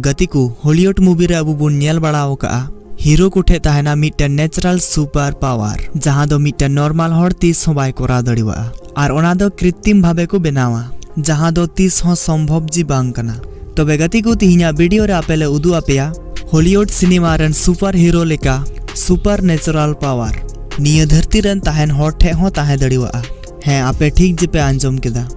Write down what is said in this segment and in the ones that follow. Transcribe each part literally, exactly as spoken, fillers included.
ᱜᱟᱛᱮ ᱠᱚ, ᱦᱚᱞᱤᱣᱩᱰ ᱢᱩᱵᱷᱤ ᱨᱮ ᱟᱵᱚ ᱵᱚᱱ ᱧᱮᱞ ᱵᱟᱲᱟ ᱟᱠᱟᱫᱼᱟ, ᱦᱤᱨᱳ ᱠᱚᱴᱷᱮᱱ ᱛᱟᱦᱮᱱᱟ ᱢᱤᱫᱴᱮᱱ ᱱᱮᱪᱟᱨᱟᱞ ᱥᱩᱯᱟᱨ ᱯᱟᱣᱟᱨ, ᱡᱟᱦᱟᱸ ᱫᱚ ᱢᱤᱫᱴᱮᱱ ᱱᱚᱨᱢᱟᱞ ᱦᱚᱲ ᱛᱤᱥ ᱦᱚᱸ ᱵᱟᱭ ᱠᱚᱨᱟᱣ ᱫᱟᱲᱮᱭᱟᱜᱼᱟ, ᱟᱨ ᱚᱱᱟ ᱫᱚ ᱠᱨᱤᱛᱤᱢ ᱵᱷᱟᱵᱮ ᱠᱚ ᱵᱮᱱᱟᱣᱟ, ᱡᱟᱦᱟᱸ ᱫᱚ ᱛᱤᱥ ᱦᱚᱸ ᱥᱚᱢᱵᱷᱚᱵ ᱡᱤ ᱵᱟᱝ ᱠᱟᱱᱟ᱾ ᱛᱚᱵᱮ ᱜᱟᱛᱮ ᱠᱚ, ᱛᱤᱦᱤᱧᱟᱜ ᱵᱷᱤᱰᱤᱭᱳ ᱨᱮ ᱟᱯᱮ ᱞᱮ ᱩᱫᱩᱜ ᱟᱯᱮᱭᱟ ᱦᱚᱞᱤᱣᱩᱰ ᱥᱤᱱᱮᱢᱟ ᱨᱮᱱ ᱥᱩᱯᱟᱨ ᱦᱤᱨᱳ ᱞᱮᱠᱟ ᱥᱩᱯᱟᱨ ᱱᱮᱪᱟᱨᱟᱞ ᱯᱟᱣᱟᱨ ᱱᱤᱭᱟᱹ ᱫᱷᱟᱹᱨᱛᱤ ᱨᱮᱱ ᱛᱟᱦᱮᱱ ᱦᱚᱲ ᱴᱷᱮᱱ ᱦᱚᱸ ᱛᱟᱦᱮᱸ ᱫᱟᱲᱮᱭᱟᱜᱼᱟ᱾ ᱦᱮᱸ, ᱟᱯᱮ ᱴᱷᱤᱠ ᱜᱮᱯᱮ ᱟᱸᱡᱚᱢ ᱠᱮᱫᱟ,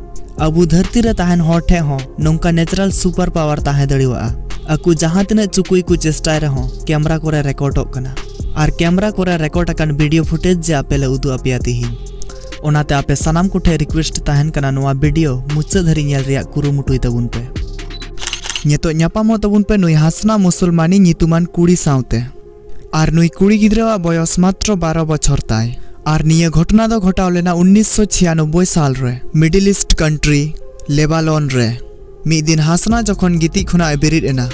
ᱟᱵᱚ ᱫᱷᱟᱹᱨᱛᱤ ᱨᱮ ᱛᱟᱦᱮᱱ ᱦᱚᱲ ᱴᱷᱮᱱ ᱦᱚᱸ ᱱᱚᱝᱠᱟ ᱱᱮᱪᱟᱨᱟᱞ ᱥᱩᱯᱟᱨ ᱯᱟᱣᱟᱨ ᱛᱟᱦᱮᱸ ᱫᱟᱲᱮᱭᱟᱜᱼᱟ᱾ ᱟᱠᱚ ᱡᱟᱦᱟᱸ ᱛᱤᱱᱟᱹᱜ ᱪᱩᱠᱩᱭ ᱠᱚ ᱪᱮᱥᱴᱟᱭ ᱨᱮᱦᱚᱸ, ᱠᱮᱢᱨᱟ ᱠᱚᱨᱮ ᱨᱮᱠᱚᱨᱰᱚᱜ ᱠᱟᱱᱟ, ᱟᱨ ᱠᱮᱢᱨᱟ ᱠᱚᱨᱮ ᱨᱮᱠᱚᱨᱰ ᱟᱠᱟᱱ ᱵᱷᱤᱰᱤᱭᱳ ᱯᱷᱩᱴᱮᱡᱽ ᱡᱮ ᱟᱯᱮ ᱞᱮ ᱩᱫᱩᱜ ᱟᱯᱮᱭᱟ ᱛᱤᱦᱤᱧ᱾ ᱚᱱᱟᱛᱮ ᱟᱯᱮ ᱥᱟᱱᱟᱢ ᱠᱚᱴᱷᱮᱱ ᱨᱤᱠᱩᱭᱮᱥᱴ ᱛᱟᱦᱮᱱ ᱠᱟᱱᱟ, ᱱᱚᱣᱟ ᱵᱷᱤᱰᱤᱭᱳ ᱢᱩᱪᱟᱹᱫ ᱫᱷᱟᱹᱨᱤᱡ ᱧᱮᱞ ᱨᱮᱭᱟᱜ ᱠᱩᱨᱩᱢᱩᱴᱩᱭ ᱛᱟᱵᱚᱱ ᱯᱮ᱾ ᱱᱤᱛᱚᱜ ᱧᱟᱯᱟᱢᱚᱜ ᱛᱟᱵᱚᱱ ᱯᱮ ᱱᱩᱭ ᱦᱟᱥᱱᱟ ᱢᱩᱥᱚᱞᱢᱟᱱᱤ ᱧᱩᱛᱩᱢᱟᱱ ᱠᱩᱲᱤ ᱥᱟᱶᱛᱮ᱾ ᱟᱨ ᱱᱩᱭ ᱠᱩᱲᱤ ᱜᱤᱫᱽᱨᱟᱹᱣᱟᱜ ᱵᱚᱭᱚᱥ ᱢᱟᱛᱨᱚ ᱵᱟᱨᱚ ᱵᱚᱪᱷᱚᱨ ᱛᱟᱭ᱾ ᱟᱨ ᱱᱤᱭᱟᱹ ᱜᱷᱚᱴᱚᱱᱟ ᱫᱚ ᱜᱷᱚᱴᱟᱣ ᱞᱮᱱᱟ ᱩᱱᱤᱥᱥᱚ ᱪᱷᱤᱭᱟᱱᱚᱵᱵᱳᱭ ᱥᱟᱞ ᱨᱮ, ᱢᱤᱰᱤᱞ ᱤᱥᱴ ᱠᱟᱱᱴᱨᱤ ᱞᱮᱵᱟᱞᱚᱱ ᱨᱮ᱾ ᱢᱤᱫ ᱫᱤᱱ ᱦᱟᱥᱱᱟ ᱡᱚᱠᱷᱚᱱ ᱜᱤᱛᱤᱡ ᱠᱷᱚᱱᱟᱜ ᱮ ᱵᱮᱨᱮᱫ ᱮᱱᱟ,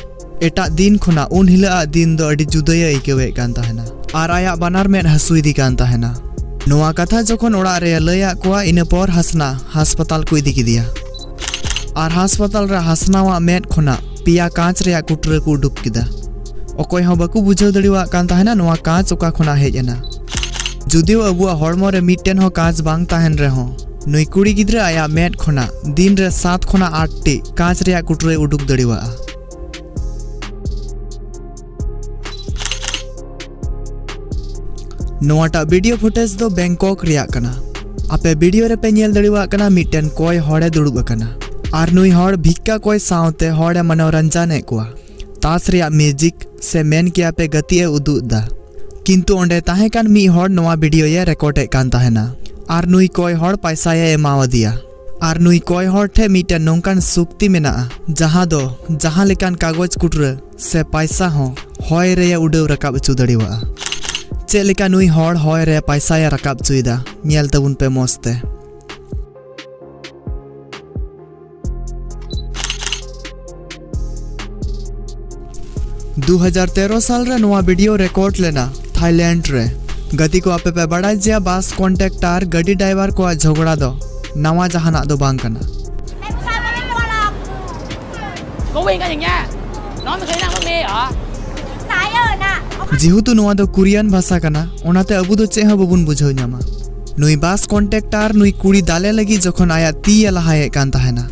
ᱮᱴᱟᱜ ᱫᱤᱱ ᱠᱷᱚᱱᱟᱜ ᱩᱱ ᱦᱤᱞᱳᱜ ᱟᱜ ᱫᱤᱱ ᱫᱚ ᱟᱹᱰᱤ ᱡᱩᱫᱟᱹᱭᱮ ᱟᱹᱭᱠᱟᱹᱣᱮᱫ ᱠᱟᱱ ᱛᱟᱦᱮᱱᱟ᱾ ᱟᱨ ᱟᱭᱟᱜ ᱵᱟᱱᱟᱨ ᱢᱮᱫ ᱦᱟᱹᱥᱩᱭᱮᱫᱮ ᱠᱟᱱ ᱛᱟᱦᱮᱱᱟ᱾ ᱱᱚᱣᱟ ᱠᱟᱛᱷᱟ ᱡᱚᱠᱷᱚᱱ ᱚᱲᱟᱜ ᱨᱮᱭ ᱞᱟᱹᱭᱟᱫ ᱠᱚᱣᱟ, ᱤᱱᱟᱹ ᱯᱚᱨ ᱦᱟᱥᱱᱟ ᱦᱟᱥᱯᱟᱛᱟᱞ ᱠᱚ ᱤᱫᱤ ᱠᱮᱫᱮᱭᱟ᱾ ᱟᱨ ᱦᱟᱥᱯᱟᱛᱟᱞ ᱨᱮ ᱦᱟᱥᱱᱟᱣᱟᱜ ᱢᱮᱫ ᱠᱷᱚᱱᱟᱜ ᱯᱮᱭᱟ ᱠᱟᱸᱪ ᱨᱮᱭᱟᱜ ᱠᱩᱴᱨᱟᱹ ᱠᱚ ᱩᱰᱩᱠ ᱠᱮᱫᱟ᱾ ᱚᱠᱚᱭ ᱦᱚᱸ ᱵᱟᱠᱚ ᱵᱩᱡᱷᱟᱹᱣ ᱫᱟᱲᱮᱭᱟᱜ ᱠᱟᱱ ᱛᱟᱦᱮᱱᱟ ᱱᱚᱣᱟ ᱠᱟᱸᱪ ᱚᱠᱟ ᱠᱷᱚᱱᱟᱜ ᱦᱮᱡ ᱮᱱᱟ᱾ ᱡᱩᱫᱤᱭᱳ ᱟᱵᱚᱣᱟᱜ ᱦᱚᱲᱢᱚ ᱨᱮ ᱢᱤᱫᱴᱮᱱ ᱦᱚᱸ ᱠᱟᱸᱪ ᱵᱟᱝ ᱛᱟᱦᱮᱱ ᱨᱮᱦᱚᱸ, ᱱᱩᱭ ᱠᱩᱲᱤ ᱜᱤᱫᱽᱨᱟᱹ ᱟᱭᱟᱜ ᱢᱮᱫ ᱠᱷᱚᱱᱟᱜ ᱫᱤᱱ ᱨᱮ ᱥᱟᱛ ᱠᱷᱚᱱᱟᱜ ᱟᱴ ᱴᱤ ᱠᱟᱸᱪ ᱨᱮᱭᱟᱜ ᱠᱩᱴᱨᱟᱹᱭ ᱩᱰᱩᱠ ᱫᱟᱲᱮᱭᱟᱜᱼᱟ᱾ ᱱᱚᱣᱟᱴᱟᱜ ᱵᱷᱤᱰᱤᱭᱳ ᱯᱷᱩᱴᱮᱡᱽ ᱫᱚ ᱵᱮᱝᱠᱚᱠ ᱨᱮᱭᱟᱜ ᱠᱟᱱᱟ᱾ ᱟᱯᱮ ᱵᱷᱤᱰᱤᱭᱳ ᱨᱮᱯᱮ ᱧᱮᱞ ᱫᱟᱲᱮᱭᱟᱜ ᱠᱟᱱᱟ, ᱢᱤᱫᱴᱮᱱ ᱠᱚᱭ ᱦᱚᱲᱮ ᱫᱩᱲᱩᱵ ᱟᱠᱟᱱᱟ᱾ ᱟᱨ ᱱᱩᱭ ᱦᱚᱲ ᱵᱷᱤᱠᱠᱟ ᱠᱚᱭ ᱥᱟᱶᱛᱮ ᱦᱚᱲᱮ ᱢᱚᱱᱳᱨᱚᱧᱡᱚᱱᱮᱫ ᱠᱚᱣᱟ᱾ ᱛᱟᱥ ᱨᱮᱭᱟᱜ ᱢᱤᱣᱡᱤᱠ ᱥᱮ ᱢᱮᱱ ᱠᱮᱭᱟ ᱯᱮ ᱜᱟᱛᱮᱜ ᱮ ᱩᱫᱩᱜ ᱮᱫᱟ᱾ ᱠᱤᱱᱛᱩ ᱚᱸᱰᱮ ᱛᱟᱦᱮᱸ ᱠᱟᱱ ᱢᱤᱫ ᱦᱚᱲ ᱱᱚᱣᱟ ᱵᱷᱤᱰᱤᱭᱳᱭᱮ ᱨᱮᱠᱚᱨᱰ ᱮᱫ ᱠᱟᱱ ᱛᱟᱦᱮᱱᱟ᱾ ᱟᱨ ᱱᱩᱭ ᱠᱚᱭ ᱦᱚᱲ ᱯᱟᱭᱥᱟᱭᱮ ᱮᱢᱟᱣᱟᱫᱮᱭᱟ᱾ ᱟᱨ ᱱᱩᱭ ᱠᱚᱭ ᱦᱚᱲ ᱴᱷᱮᱱ ᱢᱤᱫᱴᱮᱱ ᱱᱚᱝᱠᱟᱱ ᱥᱩᱠᱛᱤ ᱢᱮᱱᱟᱜᱼᱟ, ᱡᱟᱦᱟᱸ ᱫᱚ ᱡᱟᱦᱟᱸ ᱞᱮᱠᱟᱱ ᱠᱟᱜᱚᱡᱽ ᱠᱩᱴᱨᱟᱹ ᱥᱮ ᱯᱟᱭᱥᱟ ᱦᱚᱸ ᱦᱚᱭ ᱨᱮᱭ ᱩᱰᱟᱹᱣ ᱨᱟᱠᱟᱵ ᱦᱚᱪᱚ ᱫᱟᱲᱮᱭᱟᱜᱼᱟ᱾ ᱪᱮᱫ ᱞᱮᱠᱟ ᱱᱩᱭ ᱦᱚᱲ ᱦᱚᱭ ᱨᱮ ᱯᱟᱭᱥᱟᱭ ᱨᱟᱠᱟᱵ ᱦᱚᱪᱚᱭᱮᱫᱟ, ᱧᱮᱞ ᱛᱟᱵᱚᱱ ᱯᱮ ᱢᱚᱸᱡᱽ ᱛᱮ᱾ ᱫᱩ ᱦᱟᱡᱟᱨ ᱛᱮᱨᱚ ᱥᱟᱞ ᱨᱮ ᱱᱚᱣᱟ ᱵᱷᱤᱰᱤᱭᱳ ᱨᱮᱠᱚᱨᱰ ᱞᱮᱱᱟ ᱛᱷᱟᱭᱞᱮᱱᱰ ᱨᱮ᱾ ᱜᱟᱛᱮ ᱠᱚ, ᱟᱯᱮ ᱯᱮ ᱵᱟᱲᱟᱭ ᱜᱮᱭᱟ ᱵᱟᱥ ᱠᱚᱱᱰᱟᱠᱴᱟᱨ ᱜᱟᱹᱰᱤ ᱰᱨᱟᱭᱵᱷᱟᱨ ᱠᱚᱣᱟᱜ ᱡᱷᱚᱜᱽᱲᱟ ᱫᱚ ᱱᱟᱣᱟ ᱡᱟᱦᱟᱱᱟᱜ ᱫᱚ ᱵᱟᱝ ᱠᱟᱱᱟ᱾ 我问一个人家， ᱱᱚᱣᱟ ᱫᱚ ᱥᱟᱹᱨᱤᱱᱟᱜ ᱵᱚᱱ ᱞᱟᱹᱭᱟ᱾ ᱡᱮᱦᱮᱛᱩ ᱱᱚᱣᱟ ᱫᱚ ᱠᱳᱨᱤᱭᱟᱱ ᱵᱷᱟᱥᱟ ᱠᱟᱱᱟ, ᱚᱱᱟᱛᱮ ᱟᱵᱚ ᱫᱚ ᱪᱮᱫ ᱦᱚᱸ ᱵᱟᱵᱚᱱ ᱵᱩᱡᱷᱟᱹᱣ ᱧᱟᱢᱟ᱾ ᱱᱩᱭ ᱵᱟᱥ ᱠᱚᱱᱴᱟᱠᱴᱟᱨ ᱱᱩᱭ ᱠᱩᱲᱤ ᱫᱟᱞᱮ ᱞᱟᱹᱜᱤᱫ ᱡᱚᱠᱷᱚᱱ ᱟᱭᱟᱜ ᱛᱤ ᱮ ᱞᱟᱦᱟᱭᱮᱫ ᱠᱟᱱ ᱛᱟᱦᱮᱱᱟ,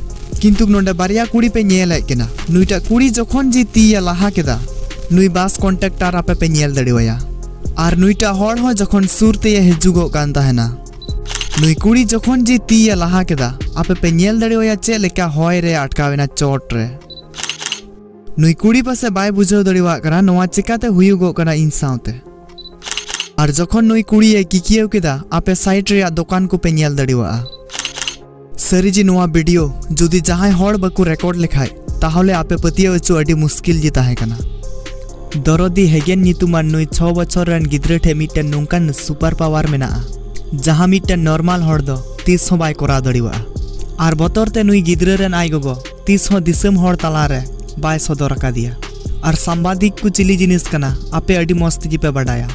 ᱠᱤᱱᱛᱩ ᱱᱚᱰᱮ ᱵᱟᱨᱭᱟ ᱠᱩᱲᱤ ᱯᱮ ᱧᱮᱞᱮᱫ ᱠᱤᱱᱟ᱾ ᱱᱩᱭᱴᱟᱜ ᱠᱩᱲᱤ ᱡᱚᱠᱷᱚᱱ ᱡᱮ ᱛᱤ ᱮ ᱞᱟᱦᱟ ᱠᱮᱫᱟ, ᱱᱩᱭ ᱵᱟᱥ ᱠᱚᱱᱴᱟᱠᱴᱟᱨ ᱟᱯᱮ ᱯᱮ ᱧᱮᱞ ᱫᱟᱲᱮᱣᱟᱭᱟ, ᱟᱨ ᱱᱩᱭᱴᱟᱜ ᱦᱚᱲ ᱦᱚᱸ ᱡᱚᱠᱷᱚᱱ ᱥᱩᱨ ᱛᱮᱭᱮ ᱦᱤᱡᱩᱜᱚᱜ ᱠᱟᱱ ᱛᱟᱦᱮᱱᱟ, ᱱᱩᱭ ᱠᱩᱲᱤ ᱡᱚᱠᱷᱚᱱ ᱡᱮ ᱛᱤ ᱮ ᱞᱟᱦᱟ ᱠᱮᱫᱟ, ᱟᱯᱮ ᱯᱮ ᱧᱮᱞ ᱫᱟᱲᱮᱣᱟᱭᱟ ᱪᱮᱫ ᱞᱮᱠᱟ ᱦᱚᱭ ᱨᱮ ᱟᱴᱠᱟᱣ ᱮᱱᱟ ᱪᱚᱴ ᱨᱮ᱾ ᱱᱩᱭ ᱠᱩᱲᱤ ᱯᱟᱥᱮ ᱵᱟᱭ ᱵᱩᱡᱷᱟᱹᱣ ᱫᱟᱲᱮᱣᱟᱜ ᱠᱟᱱᱟ ᱱᱚᱣᱟ ᱪᱮᱠᱟᱛᱮ ᱦᱩᱭᱩᱜᱚᱜ ᱠᱟᱱᱟ ᱤᱧ ᱥᱟᱶᱛᱮ᱾ ᱟᱨ ᱡᱚᱠᱷᱚᱱ ᱱᱩᱭ ᱠᱩᱲᱤᱭᱮ ᱠᱤᱠᱤᱭᱟᱹᱣ ᱠᱮᱫᱟ, ᱟᱯᱮ ᱥᱟᱭᱤᱰ ᱨᱮᱭᱟᱜ ᱫᱚᱠᱟᱱ ᱠᱚᱯᱮ ᱧᱮᱞ ᱫᱟᱲᱮᱣᱟᱜᱼᱟ᱾ ᱥᱟᱹᱨᱤ ᱡᱮ ᱱᱚᱣᱟ ᱵᱷᱤᱰᱤᱭᱳ ᱡᱩᱫᱤ ᱡᱟᱦᱟᱸᱭ ᱦᱚᱲ ᱵᱟᱠᱚ ᱨᱮᱠᱚᱨᱰ ᱞᱮᱠᱷᱟᱡ, ᱛᱟᱦᱚᱞᱮ ᱟᱯᱮ ᱯᱟᱹᱛᱭᱟᱹᱣ ᱦᱚᱪᱚ ᱟᱹᱰᱤ ᱢᱩᱥᱠᱤᱞ ᱜᱮ ᱛᱟᱦᱮᱸ ᱠᱟᱱᱟ᱾ ᱫᱚᱨᱚᱫᱤ ᱦᱮᱜᱮᱱ ᱧᱩᱛᱩᱢᱟᱱ ᱱᱩᱭ ᱪᱷᱚ ᱵᱚᱪᱷᱚᱨ ᱨᱮᱱ ᱜᱤᱫᱽᱨᱟᱹ ᱴᱷᱮᱱ ᱢᱤᱫᱴᱮᱱ ᱱᱚᱝᱠᱟᱱ ᱥᱩᱯᱟᱨ ᱯᱟᱣᱟᱨ ᱢᱮᱱᱟᱜᱼᱟ, ᱡᱟᱦᱟᱸ ᱢᱤᱫᱴᱮᱱ ᱱᱚᱨᱢᱟᱞ ᱦᱚᱲ ᱫᱚ ᱛᱤᱥ ᱦᱚᱸ ᱵᱟᱭ ᱠᱚᱨᱟᱣ ᱫᱟᱲᱮᱣᱟᱜᱼᱟ᱾ ᱟᱨ ᱵᱚᱛᱚᱨ ᱛᱮ ᱱᱩᱭ ᱜᱤᱫᱽᱨᱟᱹ ᱨᱮᱱ ᱟᱡ ᱜᱚᱜᱚ ᱛᱤᱥ ᱦᱚᱸ ᱫᱤᱥᱚᱢ ᱦᱚᱲ ᱛᱟᱞᱟᱨᱮ ᱵᱟᱭ ᱥᱚᱫᱚᱨ ᱟᱠᱟᱫᱮᱭᱟ᱾ ᱟᱨ ᱥᱟᱢᱵᱟᱫᱤᱠ ᱠᱚ ᱪᱤᱞᱤ ᱡᱤᱱᱤᱥ ᱠᱟᱱᱟ, ᱟᱯᱮ ᱟᱹᱰᱤ ᱢᱚᱸᱡᱽ ᱛᱮᱜᱮ ᱯᱮ ᱵᱟᱰᱟᱭᱟ᱾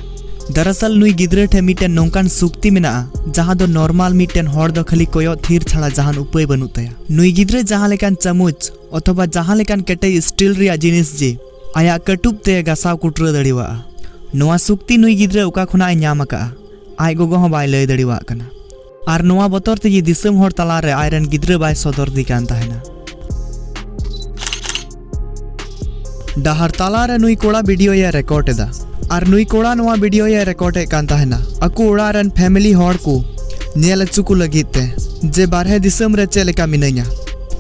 ᱫᱟᱨᱟᱥᱟᱞ ᱱᱩᱭ ᱜᱤᱫᱽᱨᱟᱹ ᱴᱷᱮᱱ ᱢᱤᱫᱴᱮᱱ ᱱᱚᱝᱠᱟᱱ ᱥᱩᱠᱛᱤ ᱢᱮᱱᱟᱜᱼᱟ, ᱡᱟᱦᱟᱸ ᱫᱚ ᱱᱚᱨᱢᱟᱞ ᱢᱤᱫᱴᱮᱱ ᱦᱚᱲ ᱫᱚ ᱠᱷᱟᱹᱞᱤ ᱠᱚᱭᱚᱜ ᱛᱷᱤᱨ ᱪᱷᱟᱲᱟ ᱡᱟᱦᱟᱱ ᱩᱯᱟᱹᱭ ᱵᱟᱹᱱᱩᱜ ᱛᱟᱭᱟ᱾ ᱱᱩᱭ ᱜᱤᱫᱽᱨᱟᱹ ᱡᱟᱦᱟᱸ ᱞᱮᱠᱟᱱ ᱪᱟᱢᱩᱪ ᱚᱛᱷᱚᱵᱟ ᱡᱟᱦᱟᱸ ᱞᱮᱠᱟᱱ ᱠᱮᱴᱮᱡ ᱥᱴᱤᱞ ᱨᱮᱭᱟᱜ ᱡᱤᱱᱤᱥ ᱡᱮ ᱟᱭᱟᱜ ᱠᱟᱹᱴᱩᱵ ᱛᱮ ᱜᱟᱥᱟᱣ ᱠᱩᱴᱨᱟᱹ ᱫᱟᱲᱮᱣᱟᱜᱼᱟ᱾ ᱱᱚᱣᱟ ᱥᱩᱠᱛᱤ ᱱᱩᱭ ᱜᱤᱫᱽᱨᱟᱹ ᱚᱠᱟ ᱠᱷᱚᱱᱟᱜ ᱮ ᱧᱟᱢ ᱟᱠᱟᱜᱼᱟ, ᱟᱡ ᱜᱚᱜᱚ ᱦᱚᱸ ᱵᱟᱭ ᱞᱟᱹᱭ ᱫᱟᱲᱮᱣᱟᱜ ᱠᱟᱱᱟ᱾ ᱟᱨ ᱱᱚᱣᱟ ᱵᱚᱛᱚᱨ ᱛᱮᱜᱮ ᱫᱤᱥᱚᱢ ᱦᱚᱲ ᱛᱟᱞᱟᱨᱮ ᱟᱡᱨᱮᱱ ᱜᱤᱫᱽᱨᱟᱹ ᱵᱟᱭ ᱥᱚᱫᱚᱨ ᱫᱮ ᱠᱟᱱ ᱛᱟᱦᱮᱱᱟ᱾ ᱰᱟᱦᱟᱨ ᱛᱟᱞᱟᱨᱮ ᱱᱩᱭ ᱠᱚᱲᱟ ᱵᱷᱤᱰᱤᱭᱳᱭᱮ ᱨᱮᱠᱚᱨᱰ ᱮᱫᱟ᱾ ᱟᱨ ᱱᱩᱭ ᱠᱚᱲᱟ ᱱᱚᱣᱟ ᱵᱷᱤᱰᱤᱭᱳᱭᱮ ᱨᱮᱠᱚᱨᱰ ᱮᱫ ᱠᱟᱱ ᱛᱟᱦᱮᱱᱟ ᱟᱠᱚ ᱚᱲᱟᱜ ᱨᱮᱱ ᱯᱷᱮᱢᱤᱞᱤ ᱦᱚᱲ ᱠᱚ ᱧᱮᱞ ᱦᱚᱪᱚ ᱠᱚ ᱞᱟᱹᱜᱤᱫ ᱛᱮ, ᱡᱮ ᱵᱟᱨᱦᱮ ᱫᱤᱥᱚᱢ ᱨᱮ ᱪᱮᱫ ᱞᱮᱠᱟ ᱢᱤᱱᱟᱹᱧᱟ᱾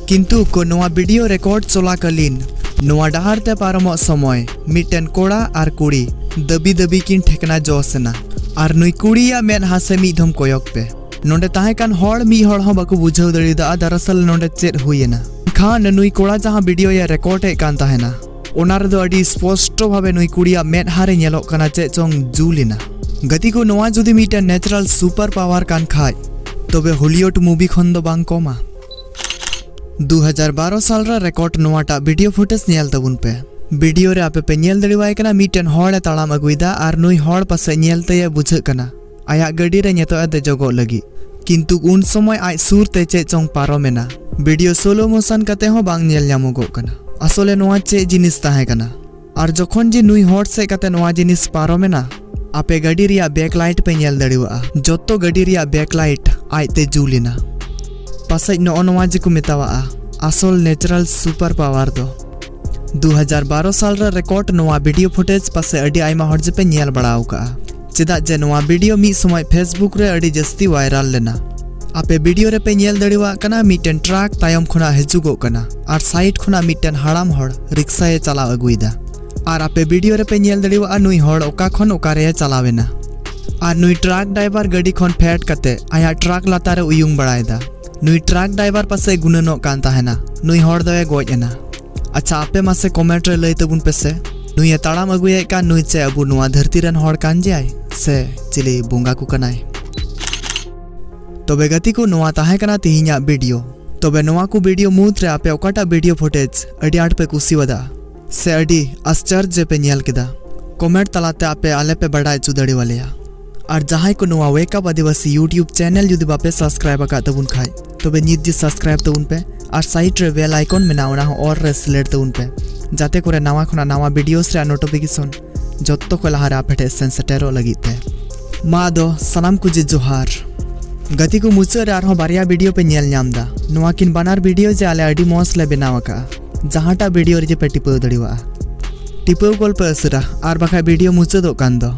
ᱠᱤᱱᱛᱩ ᱠᱚ ᱱᱚᱣᱟ ᱵᱷᱤᱰᱤᱭᱳ ᱨᱮᱠᱚᱨᱰ ᱪᱚᱞᱟᱠᱟᱞᱤᱱ ᱱᱚᱣᱟ ᱰᱟᱦᱟᱨ ᱛᱮ ᱯᱟᱨᱚᱢᱚᱜ ᱥᱚᱢᱚᱭ ᱢᱤᱫᱴᱮᱱ ᱠᱚᱲᱟ ᱟᱨ ᱠᱩᱲᱤ ᱫᱟᱹᱵᱤ ᱫᱟᱹᱵᱤ ᱠᱤᱱ ᱴᱷᱮᱠᱱᱟ ᱡᱚᱥ ᱮᱱᱟ᱾ ᱟᱨ ᱱᱩᱭ ᱠᱩᱲᱤᱭᱟᱜ ᱢᱮᱫᱦᱟ ᱥᱮ ᱢᱤᱫ ᱫᱷᱚᱢ ᱠᱚᱭᱚᱜ ᱯᱮ᱾ ᱱᱚᱰᱮ ᱛᱟᱦᱮᱸ ᱠᱟᱱ ᱦᱚᱲ ᱢᱤᱫ ᱦᱚᱲ ᱦᱚᱸ ᱵᱟᱠᱚ ᱵᱩᱡᱷᱟᱹᱣ ᱫᱟᱲᱮᱭᱟᱫᱟ ᱫᱟᱨᱟᱥᱟᱞ ᱱᱚᱰᱮ ᱪᱮᱫ ᱦᱩᱭ ᱮᱱᱟ᱾ ᱠᱷᱟᱱ ᱱᱩᱭ ᱠᱚᱲᱟ ᱡᱟᱦᱟᱸ ᱵᱷᱤᱰᱤᱭᱳᱭᱮ ᱨᱮᱠᱚᱨᱰ ᱮᱫ ᱠᱟᱱ ᱛᱟᱦᱮᱱᱟ, ᱚᱱᱟ ᱨᱮᱫᱚ ᱟᱹᱰᱤ ᱥᱯᱚᱥᱴᱚ ᱵᱷᱟᱵᱮ ᱱᱩᱭ ᱠᱩᱲᱤᱭᱟᱜ ᱢᱮᱫᱦᱟ ᱨᱮ ᱧᱮᱞᱚᱜ ᱠᱟᱱᱟ ᱪᱮᱫ ᱪᱚᱝ ᱡᱩᱞ ᱮᱱᱟ᱾ ᱜᱟᱛᱮ ᱠᱚ, ᱱᱚᱣᱟ ᱡᱩᱫᱤ ᱢᱤᱫᱴᱮᱱ ᱱᱮᱪᱟᱨᱟᱞ ᱥᱩᱯᱟᱨ ᱯᱟᱣᱟᱨ ᱠᱟᱱ ᱠᱷᱟᱡ, ᱛᱚᱵᱮ ᱦᱚᱞᱤᱣᱩᱰ ᱢᱩᱵᱷᱤ ᱠᱷᱚᱱ ᱫᱚ ᱵᱟᱝ ᱠᱚᱢᱟ᱾ ᱫᱩ ᱦᱟᱡᱟᱨ ᱵᱟᱨᱚ ᱥᱟᱞ ᱨᱮ ᱨᱮᱠᱚᱨᱰ ᱱᱚᱣᱟᱴᱟᱜ ᱵᱷᱤᱰᱤᱭᱳ ᱯᱷᱩᱴᱮᱡᱽ ᱧᱮᱞ ᱛᱟᱵᱚᱱ ᱯᱮ᱾ ᱵᱷᱤᱰᱤᱭᱳ ᱨᱮ ᱟᱯᱮ ᱯᱮ ᱧᱮᱞ ᱫᱟᱲᱮᱣᱟᱭ ᱠᱟᱱᱟ ᱢᱤᱫᱴᱮᱱ ᱦᱚᱲ ᱮ ᱛᱟᱲᱟᱢ ᱟᱹᱜᱩᱭᱮᱫᱟ ᱟᱨ ᱱᱩᱭ ᱦᱚᱲ ᱯᱟᱥᱮᱡ ᱧᱮᱞ ᱛᱮᱭᱮ ᱵᱩᱡᱷᱟᱹᱜ ᱠᱟᱱᱟ ᱟᱭᱟᱜ ᱜᱟᱹᱰᱤ ᱨᱮ ᱱᱤᱛᱚᱜ ᱮ ᱫᱮᱡᱚᱜᱚᱜ ᱞᱟᱹᱜᱤᱫ᱾ ᱠᱤᱱᱛᱩ ᱩᱱ ᱥᱚᱢᱚᱭ ᱟᱡ ᱥᱩᱨ ᱛᱮ ᱪᱮᱫ ᱪᱚᱝ ᱯᱟᱨᱚᱢ ᱮᱱᱟ᱾ ᱵᱷᱤᱰᱤᱭᱳ ᱥᱳᱞᱳ ᱢᱳᱥᱚᱱ ᱠᱟᱛᱮ ᱦᱚᱸ ᱵᱟᱝ ᱧᱮᱞ ᱧᱟᱢᱚᱜᱚᱜ ᱠᱟᱱᱟ᱾ ᱟᱥᱚᱞᱮ ᱱᱚᱣᱟ ᱪᱮᱫ ᱡᱤᱱᱤᱥ ᱛᱟᱦᱮᱸ ᱠᱟᱱᱟ? ᱟᱨ ᱡᱚᱠᱷᱚᱱ ᱡᱮ ᱱᱩᱭ ᱦᱚᱲ ᱥᱮᱫ ᱠᱟᱛᱮ ᱱᱚᱣᱟ ᱡᱤᱱᱤᱥ ᱯᱟᱨᱚᱢᱮᱱᱟ, ᱟᱯᱮ ᱜᱟᱹᱰᱤ ᱨᱮᱭᱟᱜ back light ᱯᱮ ᱧᱮᱞ ᱫᱟᱲᱮᱣᱟᱜᱼᱟ, ᱡᱚᱛᱚ ᱜᱟᱹᱰᱤ ᱨᱮᱭᱟᱜ back light ᱟᱡᱛᱮ ᱡᱩᱞ ᱮᱱᱟ᱾ ᱯᱟᱥᱮᱡ ᱱᱚᱜᱼᱚ ᱱᱚᱣᱟ ᱡᱮᱠᱚ ᱢᱮᱛᱟᱣᱟᱜᱼᱟ ᱟᱥᱚᱞ natural super power ᱫᱚ᱾ ᱫᱩ ᱦᱟᱡᱟᱨ ᱵᱟᱨᱚ ᱥᱟᱞ ᱨᱮ record ᱱᱚᱣᱟ video footage ᱯᱟᱥᱮ ᱟᱹᱰᱤ ᱟᱭᱢᱟ ᱦᱚᱲ ᱡᱮᱯᱮ ᱧᱮᱞ ᱵᱟᱲᱟ ᱟᱠᱟᱜᱼᱟ, ᱪᱮᱫᱟᱜ ᱡᱮ ᱱᱚᱣᱟ video ᱢᱤᱫ ᱥᱚᱢᱚᱭ Facebook ᱨᱮ ᱟᱹᱰᱤ ᱡᱟᱹᱥᱛᱤ viral ᱞᱮᱱᱟ᱾ ᱟᱯᱮ video ᱨᱮᱯᱮ ᱧᱮᱞ ᱫᱟᱲᱮᱣᱟᱜ ᱠᱟᱱᱟ ᱢᱤᱫᱴᱮᱱ truck ᱛᱟᱭᱚᱢ ᱠᱷᱚᱱᱟᱜ ᱦᱤᱡᱩᱜᱚᱜ ᱠᱟᱱᱟ ᱟᱨ side ᱠᱷᱚᱱᱟᱜ ᱢᱤᱫᱴᱮᱱ ᱦᱟᱲᱟᱢ ᱦᱚᱲ ᱨᱤᱠᱥᱟᱭᱮ ᱪᱟᱞᱟᱣ ᱟᱹᱜᱩᱭᱮᱫᱟ᱾ ᱟᱨ ᱟᱯᱮ video ᱨᱮᱯᱮ ᱧᱮᱞ ᱫᱟᱲᱮᱣᱟᱜᱼᱟ ᱱᱩᱭ ᱦᱚᱲ ᱚᱠᱟ ᱠᱷᱚᱱ ᱚᱠᱟᱨᱮᱭ ᱪᱟᱞᱟᱣ ᱮᱱᱟ᱾ ᱟᱨ ᱱᱩᱭ truck driver ᱜᱟᱹᱰᱤ ᱠᱷᱚᱱ ᱯᱷᱮᱰ ᱠᱟᱛᱮ ᱟᱭᱟᱜ truck ᱞᱟᱛᱟᱨᱮ ᱩᱭᱩᱝ ᱵᱟᱲᱟᱭᱮᱫᱟ᱾ ᱱᱩᱭ truck driver ᱯᱟᱥᱮ ᱜᱩᱱᱟᱹᱱᱚᱜ ᱠᱟᱱ ᱛᱟᱦᱮᱱᱟ ᱱᱩᱭ ᱦᱚᱲ ᱫᱚᱭ ᱜᱚᱡ ᱮᱱᱟ᱾ ᱟᱪᱪᱷᱟ, ᱟᱯᱮ ᱢᱟᱥᱮ comment ᱨᱮ ᱞᱟᱹᱭ ᱛᱟᱵᱚᱱ ᱯᱮᱥᱮ, ᱱᱩᱭᱮ ᱛᱟᱲᱟᱢ ᱟᱹᱜᱩᱭᱮᱫ ᱠᱟᱱ ᱱᱩᱭ ᱪᱮ ᱟᱵᱚ ᱱᱚᱣᱟ ᱫᱷᱟᱹᱨᱛᱤ ᱨᱮᱱ ᱦᱚᱲ ᱠᱟᱱ ᱜᱮᱭᱟᱭ ᱥᱮ ᱪᱤᱞᱤ ᱵᱚᱸᱜᱟ ᱠᱚ ᱠᱟᱱᱟᱭ? ᱛᱚᱵᱮ ᱜᱟᱛᱮ ᱠᱚ, ᱱᱚᱣᱟ ᱛᱟᱦᱮᱸ ᱠᱟᱱᱟ ᱛᱮᱦᱮᱧᱟᱜ video᱾ ᱛᱚᱵᱮ ᱱᱚᱣᱟ ᱠᱚ video ᱢᱩᱫᱽ ᱨᱮ ᱟᱯᱮ ᱚᱠᱟᱴᱟᱜ video footage ᱟᱹᱰᱤ ᱟᱸᱴ ᱯᱮ ᱠᱩᱥᱤᱣᱟᱫᱟ ᱥᱮ ᱟᱹᱰᱤ ᱟᱥᱪᱚᱨᱡᱚ ᱯᱮ ᱧᱮᱞ ᱠᱮᱫᱟ, comment ᱛᱟᱞᱟᱛᱮ ᱟᱯᱮ ᱟᱞᱮ ᱯᱮ ᱵᱟᱰᱟᱭ ᱦᱚᱪᱚ ᱫᱟᱲᱮᱣᱟᱞᱮᱭᱟ᱾ ᱟᱨ ᱡᱟᱦᱟᱸᱭ ᱠᱚ ᱱᱚᱣᱟ Wake Up Adivasi YouTube channel ᱡᱩᱫᱤ ᱵᱟᱯᱮ subscribe ᱟᱠᱟᱫ ᱛᱟᱵᱚᱱ ᱠᱷᱟᱡ, ᱛᱚᱵᱮ ᱱᱤᱛ ᱜᱮ subscribe ᱛᱟᱵᱚᱱ ᱯᱮ ᱟᱨ side ᱨᱮ bell icon ᱢᱮᱱᱟᱜᱼᱟ, ᱚᱱᱟ ᱦᱚᱸ all ᱨᱮ select ᱛᱟᱵᱚᱱ ᱯᱮ, ᱡᱟᱛᱮ ᱠᱚᱨᱮ ᱱᱟᱣᱟ ᱠᱷᱚᱱᱟᱜ ᱱᱟᱣᱟ videos ᱨᱮᱭᱟᱜ notification ᱡᱚᱛᱚ ᱠᱷᱚᱱ ᱞᱟᱦᱟᱨᱮ ᱟᱯᱮ ᱴᱷᱮᱱ ᱥᱮᱱ ᱥᱮᱴᱮᱨᱚᱜ ᱞᱟᱹᱜᱤᱫ ᱛᱮ᱾ ᱢᱟ ᱟᱫᱚ ᱥᱟᱱᱟᱢ ᱠᱚ ᱡᱮ ᱡᱚᱦᱟᱨ᱾ ᱜᱟᱛᱮ ᱠᱚ, ᱢᱩᱪᱟᱹᱫ ᱨᱮ ᱟᱨᱦᱚᱸ ᱵᱟᱨᱭᱟ video ᱯᱮ ᱧᱮᱞ ᱧᱟᱢ ᱮᱫᱟ᱾ ᱱᱚᱣᱟ ᱠᱤᱱ ᱵᱟᱱᱟᱨ video ᱡᱮ ᱟᱞᱮ ᱟᱹᱰᱤ ᱢᱚᱸᱡᱽ ᱞᱮ ᱵᱮᱱᱟᱣ ᱟᱠᱟᱜᱼᱟ᱾ ᱡᱟᱦᱟᱸᱴᱟᱜ video ᱨᱮ ᱡᱮ ᱯᱮ ᱴᱤᱯᱟᱹᱣ ᱫᱟᱲᱮᱣᱟᱜᱼᱟ, ᱴᱤᱯᱟᱹᱣ ᱜᱚᱞ ᱯᱮ ᱩᱥᱟᱹᱨᱟ, ᱟᱨ ᱵᱟᱠᱷᱟᱡ video ᱢᱩᱪᱟᱹᱫᱚᱜ ᱠᱟᱱ ᱫᱚ᱾